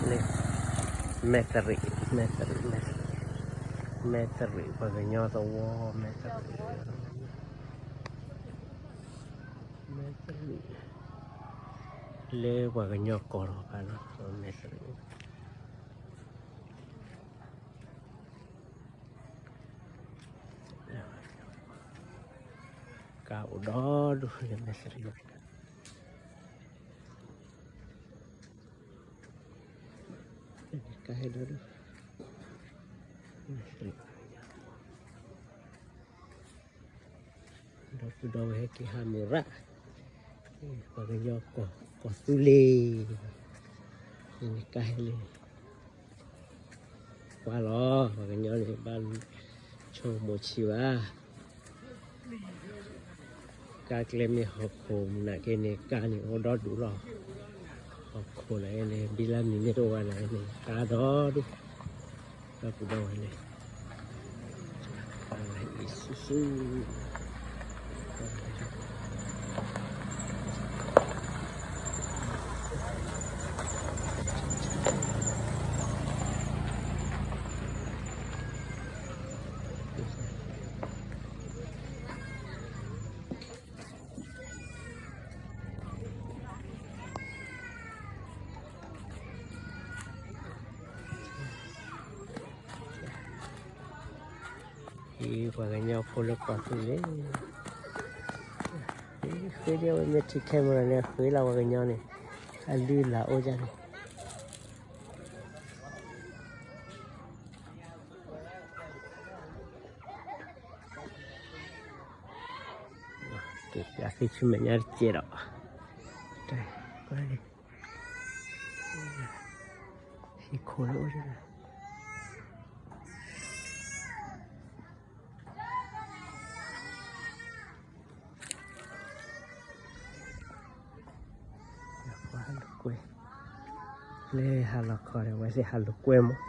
လၢ မဲၢ်တရံး မဲၢ်တရံး မဲၢ်တရံး မဲၢ်တရံး ပှၤကညီသဝီ မဲၢ်တရံး မဲၢ်တရံး လၢပှၤကညီကီၢ်လီၤဖးလီၤ မဲၢ်တရံး ကါအိၣ်ဒီဒူၣ်လၢမဲၢ်တရံး ကါဟဲဒီဒူၣ် ဒီပုၢ်ဒီဝဲၢ်ဟဲက့ၤဟးမုၢ်ရၣ် ပှၤကညီကီၢ်သူလ့ၤ ကါဟဲလၢ ကွၢ်လီၤ ပှၤကညီန့ၣ် ဘၣ်ဆိကမိၣ်ဆံးဘၣ် ကါကျဲမ့ၢ်ဟီၣ်ခိၣ်မနုၤက့န့ၣ် ကါန့ၣ်အိၣ်ဒီဒူၣ်လီၤ. ဟီၣ်ခိၣ်န့ၣ်န့ၣ် ဘံလၢမံၤမ့ၢ်တအိၣ်ဘၣ်န့ၣ်န့ၣ် ကါဒီဒူၣ် ဒီပုၢ်ဒီဝဲၢ်န့ၣ် အံၤဆူၣ်ဆူၣ် အံၤပှၤကညီဖိလၢကီၢ်သူလ့ၤ ဃ့ဒ်အဝဲမ့ၢ်ထံၣ် camera န့ၣ် ဃ့လီၤပှၤကညီန့ၣ် အလုၢ်အလၢ်အိၣ်ဒ်န့ၣ် က့ၤပျးသ့ဆူမဲာ်ညါတကဲးဒီး ဟံၣ်ခိၣ်လၢအိၣ်ဒ်န့ၣ် ကွၢ်ဟးလိာ်ကွဲ လၢဟးလီၤခီန့ၣ် အဝဲသ့ၣ်ဟးလိာ်ကွဲမး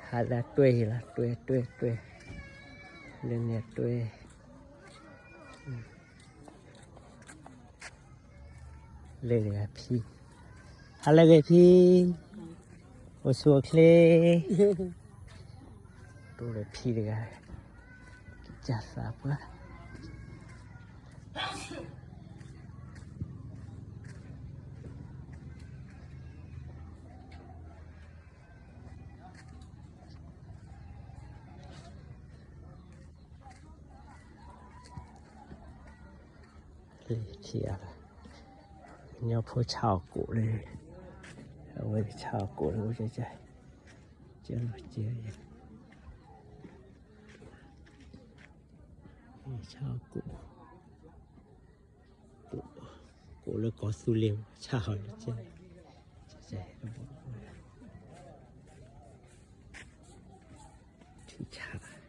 ဟးလၢတွဲဟ့ၣ်လီၤ တွဲ တွဲ တွဲ လၢန့ၣ်တွဲ လၢတဂၤဖံ ဟါလၢဂ့ၤဖံ အိၣ်ဆူၣ်အိၣ်ချ့ တိၢ်လၢဖံတဂၤ ကစၢ်သးပှၢ် လၢထံၣ်အီၤလီၤ ကညီဖိဆါအီၣ်ကိၣ်လၢ အဝဲကဆါအီၣ်ကိၣ်လၢ အိၣ်ကဲကဲ ကဲလီၤကဲ ဆါအီၣ်ကိၣ် ကိၣ်လၢကီၢ်သူလ့ၤ ဆါအီၣ်လၢကဲ ကဲ ထံဆါ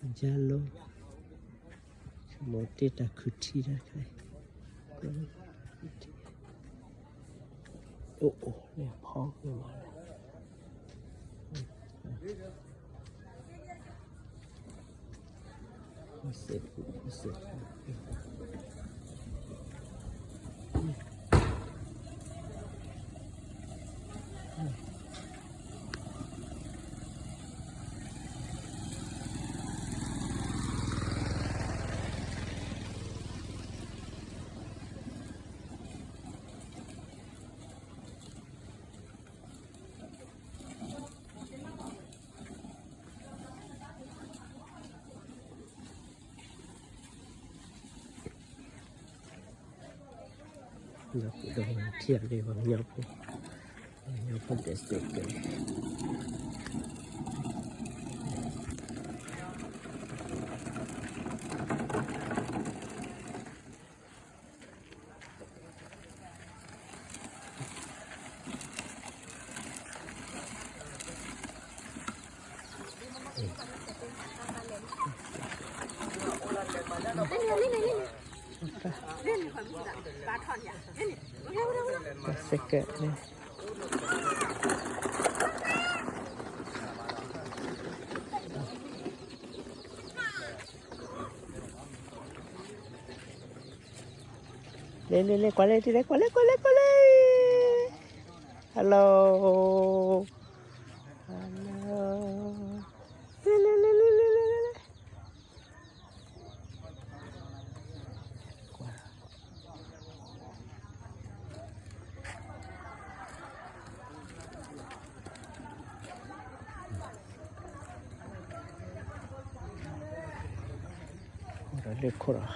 ယၤလီၤ ဆိကမိၣ်တ့ၢ်တၢ်ခုၣ်ထံတၢ်ခါအံၤ အိၣ်အိၣ်န့ၣ်ဖီမ့ၢ်မးလီၤ စဲးပူၤ စဲးပူၤ ဒီးဒီးထံၣ်လၢပှၤကညီဖိ ပှၤကညီဖိဒဲးစဲးကဲး စဲးကဲးန့ၣ် လဲၤလဲၤလဲၤ ကွၢ်လဲၤ လဲၤကွၢ်လဲၤ ကွၢ်လဲၤ ကွၢ်လဲၤ Hello Hello လဲၤလဲၤလဲၤလဲၤလဲၤလဲၤ ဒီးလၢခိၣ်ဒီး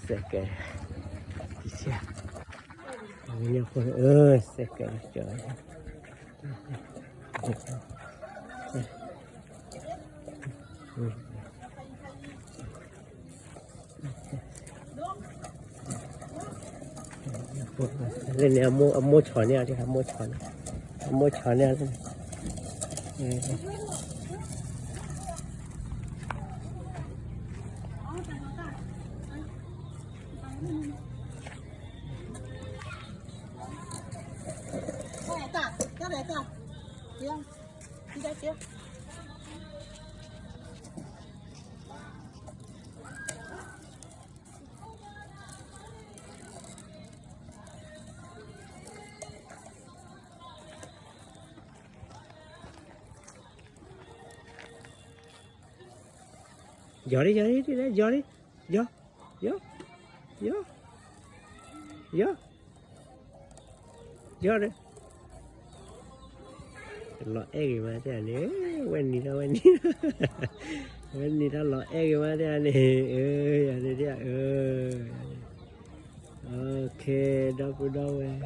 စဲးကဲ တဆံ ဝံၤညါဖိ အၢ စဲးကဲ ကၠီ လၢန့ၣ် အမိၢ်ဆီၣ်န့ၢ် အမိၢ်ဆီၣ်န့ၢ် အမိၢ်ဆီၣ်န့ၢ်လၢန့ၣ် ယီၤလံ ယီၤလံ ယီၤလံ ယီၤ ယီၤ ယီၤ ယီၤ ယီၤဒီး လီၤအဲၣ်ဂ့ၤမးတဲန့ၣ် ဝဲနံၤထီၣ်ဝဲနံၤ ဝဲနံၤထီၣ်လီၤအဲၣ်ဂ့ၤမးတဲန့ၣ် အၢ ယၤန့ၣ် အၢ OK ဒီပုၢ်ဒီဝဲၢ်